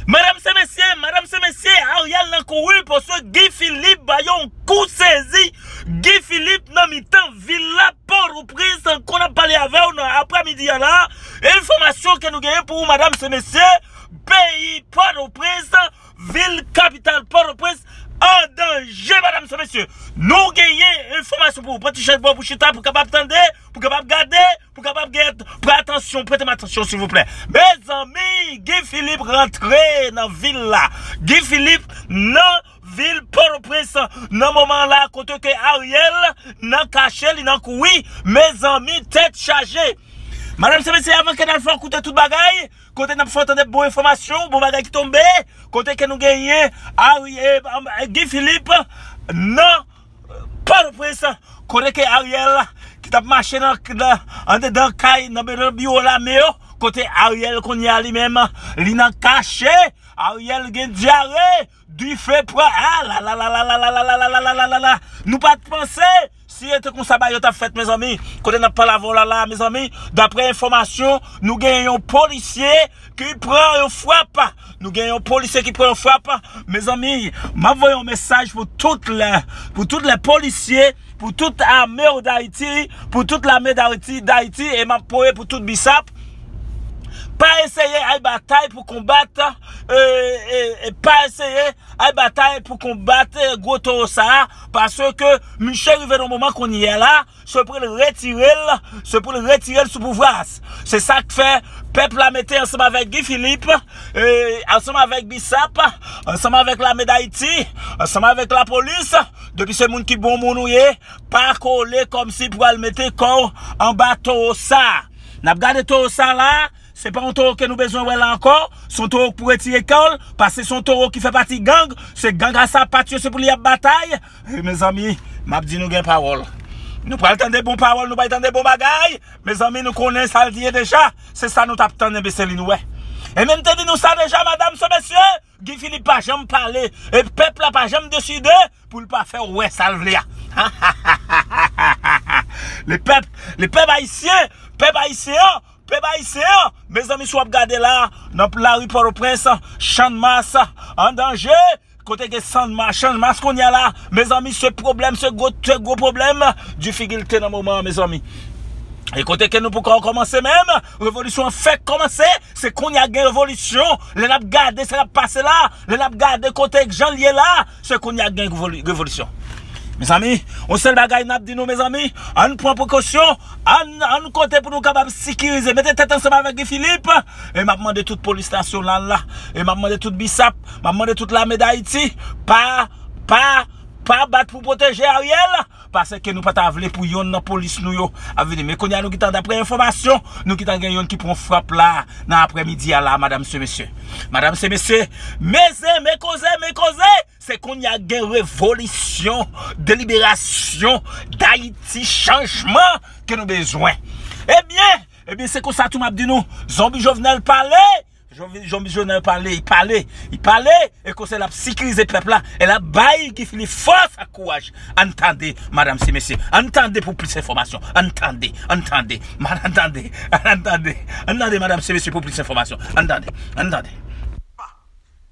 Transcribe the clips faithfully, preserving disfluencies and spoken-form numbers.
Medam se mesye, medam se mesye, Ariel nan kouri paske Guy Philippe ba yo yon kou sezi. Guy Philippe nan mitan vil la, Pòtoprens, tankou n ap pale avè w nan aprèmidi a la. Enfòmasyon ke nou genyen pou ou, medam se mesye, peyi Pòtoprens, vil kapital Pòtoprens, an danje, medam se mesye. Nou genyen enfòmasyon pou ou. Pran ti chèz bò pou chita, pou kapab tande, pou kapab gade, pou kapab gen, pran atansyon, prete m atansyon, silvouplè. Mezanmi, Guy Philippe rantre nan vil la. Guy Philippe nan vil Pòtoprens nan moman la, kote ke Ariel nan kache, li nan kouri. Mezanmi, tèt chaje. Medam se mesye, avan ke n al fè w koute tout bagay, kote n ap fè w tande bon enfòmasyon, bon bagay ki tonbe, kote ke nou genyen Ari, e, e, Guy Philippe nan Pòtoprens, kote ke Ariel ki t ap mache nan, nan, andedan kay, nan, nan biwo lame yo, kote Ariel kounye a li menm, li nan kache, Ariel gen dyare, dife pran, a la la la la la la la la la la la la la. Nou pa t panse si e te konsa bagay yo t ap fèt, mezanmi. Kote n ap pale avè w la la, mezanmi, daprè enfòmasyon, nou genyen yon polisye ki pran yon frap. Nou gen yon polisye ki pran yon frap. Mezanmi, m ap voye yon mesaj pou tout lè, pou tout lè polisye, pou tout ame Dayiti, pou tout lame Dayiti, Dayiti, e m ap voye pou tout bisap. Pa eseye al batay pou konbat, e, e, e pa eseye al batay pou konbat, e, gwo towo sa a, paske misye rive nan moman kounye a la, se pou l retire l, se pou l retire l sou pouvwa. Se sa k fè pèp la mete ansanm avèk Guy Philippe, e, ansanm avèk bisap, ansanm avèk lame Dayiti, ansanm avèk lapolis, depi se moun ki bon moun ou ye, pa kole kòmsi pou al mete kò w anba towo sa. N ap gade towo sa la, se pa yon towo ke nou bezwen wè la ankò, se yon towo k pou retire kò l, paske se yon towo ki fè pati gang, se gang a sapat yo, se pou li ap batay. E mezanmi, m ap di nou gen pawòl. Nou pral tande bon pawòl, nou pral tande bon bagay. Mezanmi, nou konnen sa l di ye deja. Se sa nou t ap tann, enben se li nou wè. E menm te di nou sa deja, medam se mesye, Guy Philippe pa janm pale. E pèp la pa janm deside pou l pa fè w wè sa l vle a. Le pèp, le pèp ayisyen, pèp ayisyen an, pèp ayisyen an. Mezanmi, si w ap gade la, nan lari Pòtoprens, Channmas an danje. Kote gen Channmas, Channmas kounye a la, mezanmi, se pwoblèm, se gwo, se gwo pwoblèm difikilte nan moman an, mezanmi. E kote ke nou poko kòmanse menm, revolisyon an fèk kòmanse, se kounye a gen revolisyon. Lè n ap gade sa k ap pase la, lè n ap gade kote jan l ye la, se kounye a gen revoli-, revolisyon. Mezanmi, yon sèl bagay n ap di nou, mezanmi, ann pran prekosyon, ann, ann kote pou nou kapab sekirize. Mete tèt ansanm avèk Guy Philippe, e m ap mande tout polis nasyonal la, e m ap mande tout bisap, m ap mande tout lame Dayiti, pa, pa, pa bat pou pwoteje Ariel, paske nou pa ta vle pou yonn nan polis nou yo ap vini. Men kounye a nou gentan, daprè enfòmasyon, nou gentan gen yonn ki pran frap la, nan aprèmidi a la, medam se mesye. Medam se mesye, mezanmi, koze, men koze, se kounye a gen revolisyon, deliberasyon, Dayiti, chanjman ke nou bezwen. Ebyen, ebyen, se konsa tou m ap di nou, zonbi Jovenel pale, Jovi-, Jovenel pale, li pale, li pale, e konsa l ap sekirize pèp la, e l ap bay Guy Philippe fòs ak kouraj. Ann tande, medam se mesye, ann tande pou plis enfòmasyon, ann tande, ann tande, ann tande, ann tande, ann tande, medam se mesye, pou plis enfòmasyon, ann tande, ann tande.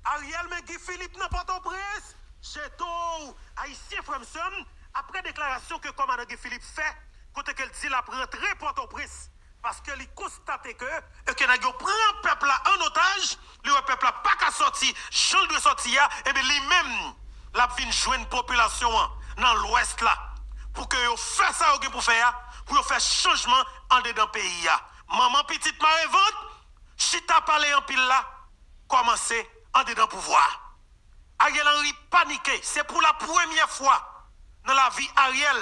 Ariel men Guy Philippe nan Pòtoprens, jete w, Ayisyen, frè m, sè m, apre deklarasyon ke kòmandan Guy Philippe fè, kote ke l di l ap rantre Pòtoprens, paske li konstate ke, e ke nèg yo pran pèp la an otaj, li wè pèp la pa ka sòti jan l dwe sòti a, ebyen li menm, l ap vin jwenn popilasyon an nan Lwès la, pou ke yo fè sa yo gen pou fè a, pou yo fè chanjman andedan peyi a. Manman pitit mare vant, chita pale anpil la, kòmanse andedan pouvwa a. Ariel Henry panike. Se pou la premyè fwa nan lavi Ariel,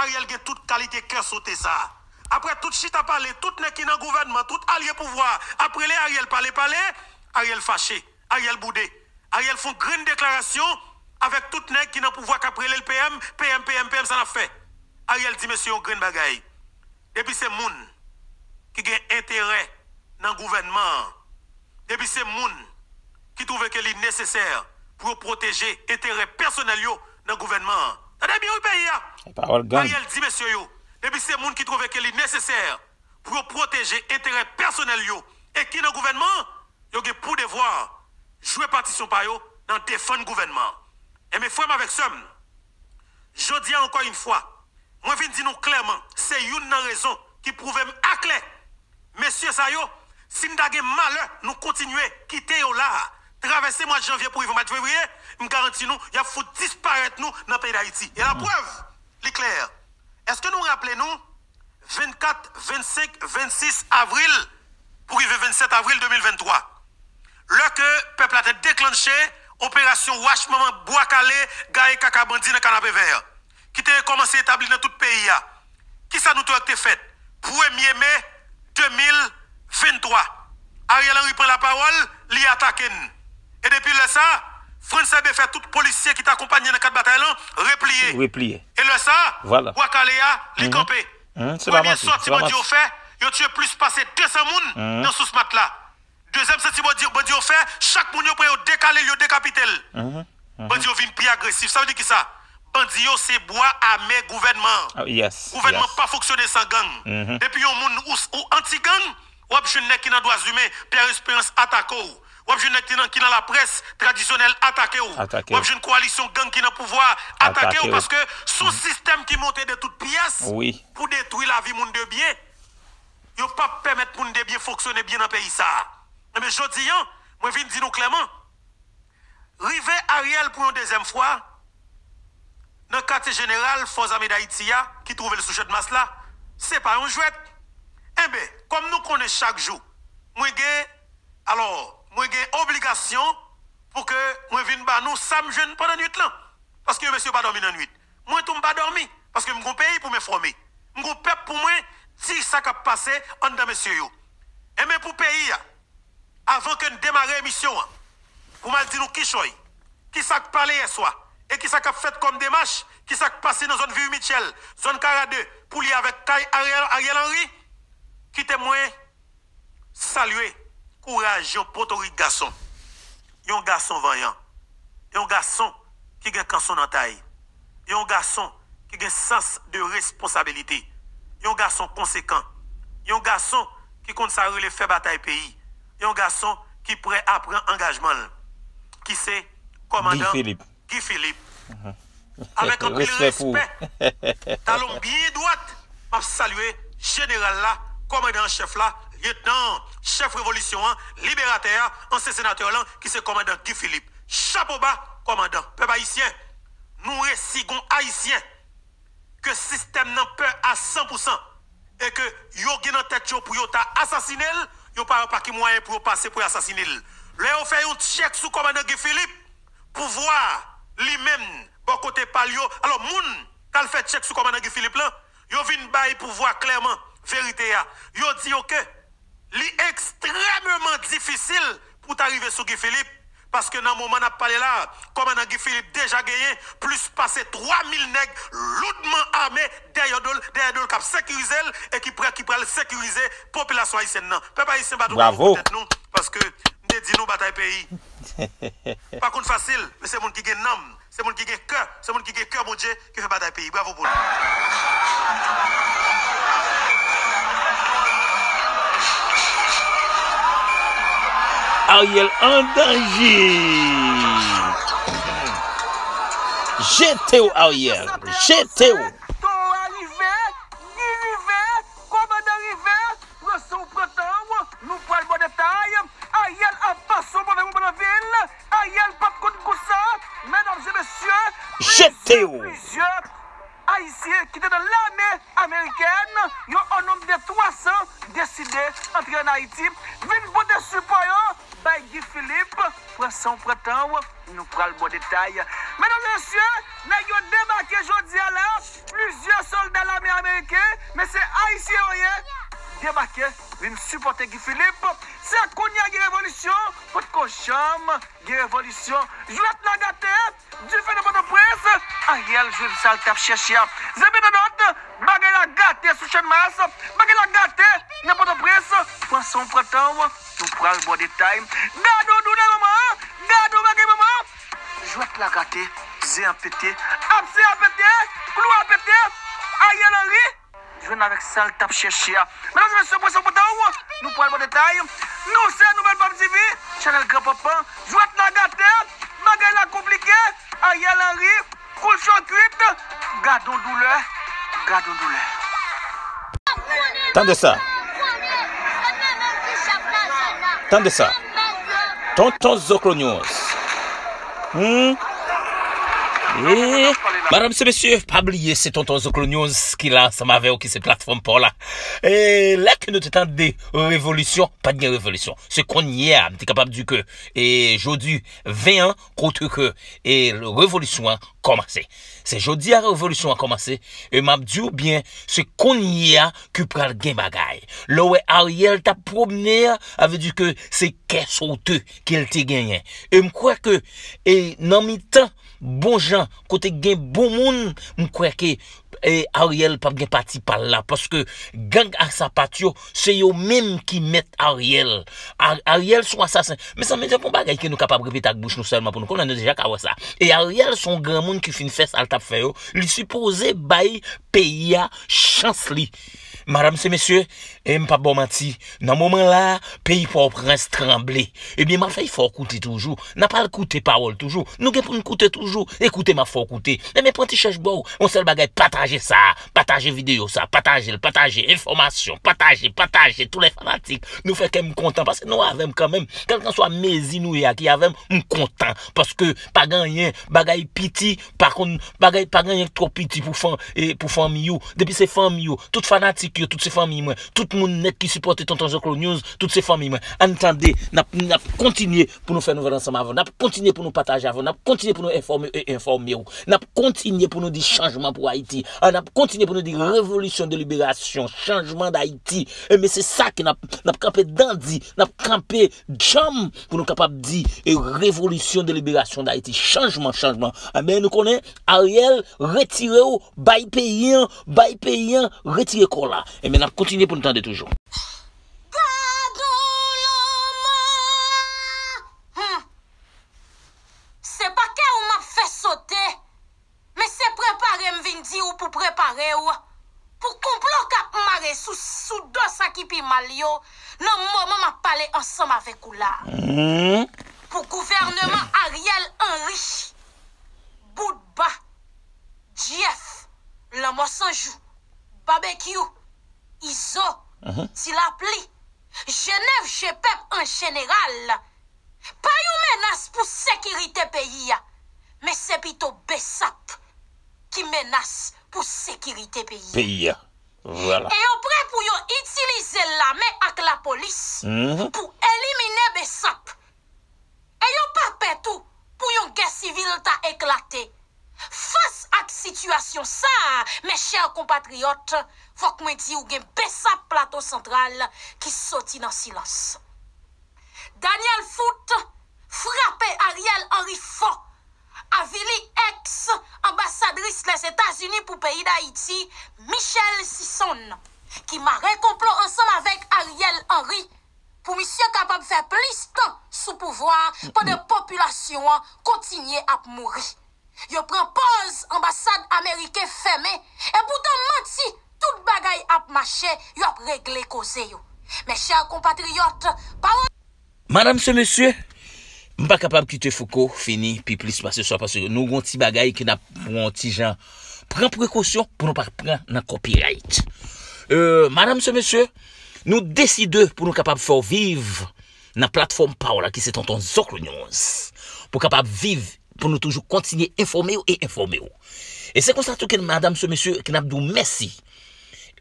Ariel gen tout kalite kè sote sa a. Apre tout chita pale, tout nèg ki nan gouvènman, tout alye pouvwa a ap rele Ariel pale pale, Ariel fache, Ariel boude. Ariel fè yon grenn deklarasyon avèk tout nèg ki nan pouvwa k ap rele l P M, P M, P M, P M, sa n ap fè. Ariel di mesye yon grenn bagay. Depi se moun ki gen enterè nan gouvènman an, depi se moun ki twouve ke li nesesè pou yo pwoteje enterè pèsonèl yo nan gouvènman an. Tande byen wi peyi a. Pawòl gang. Ariel di mesye yo, depi se moun ki twouve ke li nesesè pou yo pwoteje enterè pèsonèl yo e ki nan gouvènman an, yo gen pou devwa jwe patisyon pa yo nan defann gouvènman an. Enben, frè m avèk sè m, jodi a, ankò yon fwa, mwen vin di nou klèman, se youn nan rezon ki pwouve m aklè, mesye sa yo, si n ta gen malè nou kontinye kite yo la a, travèse mwa janvye pou rive mwa fevriye, m garanti nou, y ap fout disparèt nou nan peyi Dayiti. E laprèv, li klè. Èske nou raple nou, vennkat, vennsenk, vennsis avril, pou rive vennsèt avril de mil venntwa. Lè ke pèp la te deklanche operasyon wach manman bwa kale, gaye kaka bandi nan Kanapevè, ki te kòmanse etabli nan tout peyi a. Kisa nou te wè ki te fèt? Premye me de mil venntwa, Ariel Henry pran lapawòl, li atake n. E depi lè sa, Frantz Elbé fè tout polisye ki t akonpanye nan kad batay lan repliye. Repliye. E lè sa, Vwala. Bwa kale a, li Mhm. kanpe. Mhm, se pa Premye manti, sòti se pa bandi yo manti. fè, yo tiye plis pase de san moun Mhm. nan Sous Matla. Dezyèm sòti bandi, bandi yo fè, chak moun yo pran yo dekale l, yo dekapite l. Mhm. Mhm. Bandi yo vin pi agresif. Sa vle di kisa? Bandi yo se bwa ame gouvènman an. Ah, yes, Gouvènman yes. pa fonksyone san gang. Mhm. Depi yon moun ou, ou anti gang, w ap jwenn nèg ki nan dwa imen, Pierre Espérance atake w. W ap jwenn nèg ki nan, ki nan laprès tradisyonèl atake w. Atake W ap w. jwenn kowalisyon gang ki nan pouvwa atake Atake w, w. paske se yon sistèm ki monte de tout pyès Wi. pou detwi lavi moun de byen. Yo p ap pèmèt moun de byen fonksyone byen nan peyi sa a. Enben, jodi a, mwen vin di nou klèman, rive Ariel pou yon dezyèm fwa, nan katye jeneral Fòs Ame Dayiti a, ki twouve l sou Channmas la, se pa yon jwèt. Enben, kòm nou konnen chak jou, mwen gen, alò, mwen gen obligasyon pou ke mwen vin ba nou sa m jwenn pandan nwit lan. Paske yo mesye yo pa dòmi nan nwit. Mwen tou m pa dòmi, paske m gon peyi pou m enfòme. M gon pèp pou mwen di sa k ap pase anndan mesye yo. Enben, pou peyi a, avan ke n demare emisyon an, pou m al di nou kichòy, kisa k pale yèswa, e kisa k ap fèt kòm demach, kisa k pase nan zòn Vivi Mitchell, zòn Kara de, pou li avèk kay Ariel, Ariel Henry, kite mwen salye kouraj yon potorik gason, yon gason vanyan, yon gason ki gen kanson nan tay, yon gason ki gen sans de responsabilite, yon gason konsekan, yon gason ki konn sa rele fè batay peyi, yon gason ki prè a pran angajman l, ki se Guy kòmandan Philippe. Guy Philippe. Mhm. Avèk anpil Respè pou ou. respè, talon m byen dwat, m ap salye jeneral la, kòmandan an chèf la, lyetnan an, chèf revolisyon an, liberatè a, ansyen senatè lan, ki se kòmandan Guy Philippe. Chapo ba, kòmandan. Pèp ayisyen, nou resi gon ayisyen ke sistèm nan pè a san pou san, e ke yo gen nan tèt yo pou yo ta asasine l, yo pa wè pa ki mwayen pou yo pase pou yo asasine l. Lè yo fè yon tchèk sou kòmandan Guy Philippe, pouvwa a, li menm, bò kote pa l yo, alò, moun k al fè tchèk sou kòmandan Guy Philippe lan, yo vin bay pouvwa klèman verite a. Yo di yo ke li ekstrèmeman difisil pou ta rive sou Guy Philippe, paske nan moman n ap pale la, kòmandan Guy Philippe deja genyen plis pase twa mil nèg loudman ame dèyè do l, dèyè do l k ap sekirize l e ki prè, ki pral sekirize popilasyon ayisyèn nan. Pèp ayisyen, bat yon Bravo. pou tèt nou, paske m te di nou batay peyi. Pa konn fasil, men se moun ki gen nanm, se moun ki gen kè, se moun ki gen kè Bondye ki fè batay peyi. Bravo pou nou. Ariel an danje. Jete w, Ariel. Jete w. Towo a rive, Guy rive, kòmandan rive, pran san w, pran tan w, nou pral ba w detay. Ariel ap pase yon move moman nan vi l. Ariel pa t konn konsa. Medam e mesye, Jete w. plizyè, plizyè Ayisyen ki te nan lame amerikèn, yo o nonb de twa san, deside antre ann Ayiti, vin pote sipò yo bay Guy Philippe. Pran san w, pran tan w, nou pral ba w detay. Medam e mesye, nèg yo debake jodi a la, plizyè sòlda lame ameriken, men se ayisyen yo ye, debake, vin sipòte Guy Philippe. Se kounye a gen revolisyon, potko janm gen revolisyon. Jwèt la gate, dife nan Pòtoprens, Ariel jwenn sa l t ap chèche a. Zanmi entènot, bagay la gate sou Channmas, bagay la gate nan Pòtoprens. Pran san w, pran tan w, nou pral ba w detay. Gade yon doulè manman, gade yon bagay manman. Jwèt la gate, zen an pete, absen an pete, klou a pete, Ariel Henry jwenn avèk sa l t ap chèche a. Medam e mesye, pran san w, pran tan w, nou pral ba w detay. Nou se Nouvèl Pòm T V, chanèl Gran Pòp lan. Jwèt la gate, bagay la konplike. Ariel Henry, koul cho kwit. Gadon doulè, gadon doulè. Tande sa. Tande sa. Tonton Zoklo News. Hmm? E, madam se mesye, pa bliye se Tonton Zoklo News ki la ansanm avè w, ki se platfòm pa w la. E, lè ke nou te tande revolisyon, pa t gen revolisyon. Se kounye a, m te kapab di ke, e, jodi ven an, kote ke, e, revolisyon an kòmanse. Se jodi a revolisyon an kòmanse, e m ap di w byen, se kounye a ke pral gen bagay. Lè w wè Ariel t ap pwomne a, sa vle di ke se kè sote ke l te genyen. E m kwè ke, e, nan mitan bon jan, kote gen bon moun, m kwè ke, e, Ariel p ap gen pati pa l la, paske gang a sapat yo, se yo menm ki mèt Ariel. A-, Ariel se yon asasen. Mezanmi, se pa yon bagay ke nou kapab repete ak bouch nou sèlman pou nou konnen, nou deja ka wè sa. E Ariel se yon granmoun ki fin fè sa l t ap fè yo. Li sipoze bay peyi a chans li. Madam se mesye, e m p ap ba w manti, nan moman la, peyi Pòtoprens tranble. Ebyen, m ap fè fè w koute toujou. N ap al koute pawòl toujou. Nou gen pou n koute toujou. Ekoute, m ap fè w koute. Ebyen, pran ti chèch ba w. Yon sèl bagay, pataje sa. Pataje videyo sa. Pataje l, pataje enfòmasyon. Pataje, pataje. Tou lè fanatik. Nou fè kè m kontan. Paske nou avè m kanmenm. Kèlkanswa mezi nou ye a ki avè m, m kontan. Paske pa gen anyen. Bagay piti, pa konn, bagay pa gen anyen k twò piti pou fan, e, pou fanmi w. Depi se fanmi w, tout fanatik yo, tout se fanmi mwen. Tout moun nèt ki sipòte Tonton Zoklo News, tout se fanmi mwen. Ann tande, n ap, n ap kontinye pou nou fè nouvèl ansanm avè w. N ap kontinye pou nou pataje avè w. N ap kontinye pou nou enfòme e enfòme w. N ap kontinye pou nou di chanjman pou Ayiti. A, n ap kontinye pou nou di revolisyon de liberasyon, chanjman Dayiti. Ebyen, se sa ke n ap, n ap kanpe dandi, n ap kanpe djanm pou nou kapab di, e, revolisyon de liberasyon Dayiti, chanjman, chanjman. Ebyen, nou konnen, Ariel, retire w, bay peyi an, bay peyi an, retire kò w la. Ebyen, n ap kontinye pou n tande toujou. Gadon lanmò! Hmm. Se pa kè w m ap fè sote, men se prepare m vin di w pou prepare w pou konplo k ap mare sou, sou do sa ki pi mal yo nan moman m ap pale ansanm avèk ou la. Pou gouvènman Ariel Henry, Boutba, Jeff, Lanmò Sanjou, Babekyou, Izo, Ti Lapli, Jenèf, Jepèp an jeneral, pa yon menas pou sekirite peyi a, men se pito Besap ki menas pou sekirite peyi a. Peyi a. Vwala. E yo prè pou yo itilize lame ak lapolis pou elimine Besap. E yo pa pè tou pou yon gè sivil ta eklate. Fas ak sitiyasyon sa a, mes chers compatriotes, fòk mwen di w gen Besap Plato Santral ki soti nan silans. Daniel Foot frape Ariel Henry fò, avili ex anbasadris Lèzetazini pou peyi Dayiti, Michelle Sison, ki mare konplo ansanm avèk Ariel Henry pou misye kapab fè plis tan sou pouvwa a pandan popilasyon an kontinye ap mouri. Yo pran pòz anbasad ameriken fèmen, e poutan manti, tout bagay ap mache, yo ap regle koze yo. Mes chers compatriotes, pawòl Madam se mesye, m pa kapab kite Fouco fini pi plis pase sa, paske nou gon ti bagay ke n ap pran yon ti jan pran prekosyon pou nou pa pran nan copyright. Euh, madam se mesye, nou deside pou nou kapab fè w viv nan platfòm pa w la ki se Tonton Zoklo News. Pou kapab viv, pou nou toujou kontinye enfòme w e enfòme w. E se konsa tou ke madam se mesye ke n ap di w mèsi.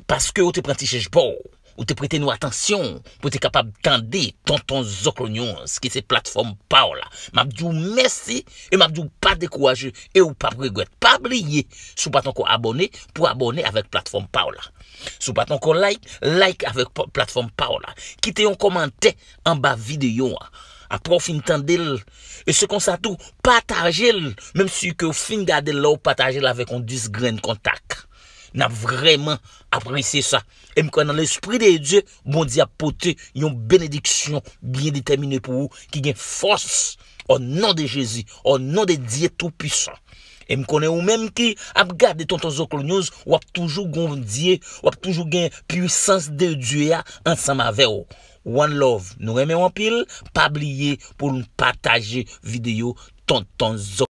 Paske w te pran ti chèch pa w, ou te prete nou atansyon, pou te kapab tande Tonton Zoklo News, ki se platfòm pa w la. M ap di w mèsi, e m ap di w pa dekouraje, e w p ap regrèt. Pa bliye, si w pa t ankò abòne, pou abòne avèk platfòm pa w la. Si w pa t ankò like, like avèk pa-, platfòm pa w la. Kite yon kòmantè anba videyo a. Apre w fin tande l, e se konsa tou, pataje l, menm si ke w fin gade l la, w pataje l avèk yon dis grenn kontak. N ap vrèman apresye sa. E m kwè nan Lespri de Dye, Bondye ap pote yon benediksyon byen detèmine pou ou, ki gen fòs, o non de Jezi, o non de Dye Toupisan. E m konnen ou menm ki ap gade Tonton Zoklo News, w ap toujou gen Dye, w ap toujou gen pwisans de Dye a ansanm avè w. One love. Nou renmen w anpil. Pa bliye pou n pataje videyo Tonton Zò.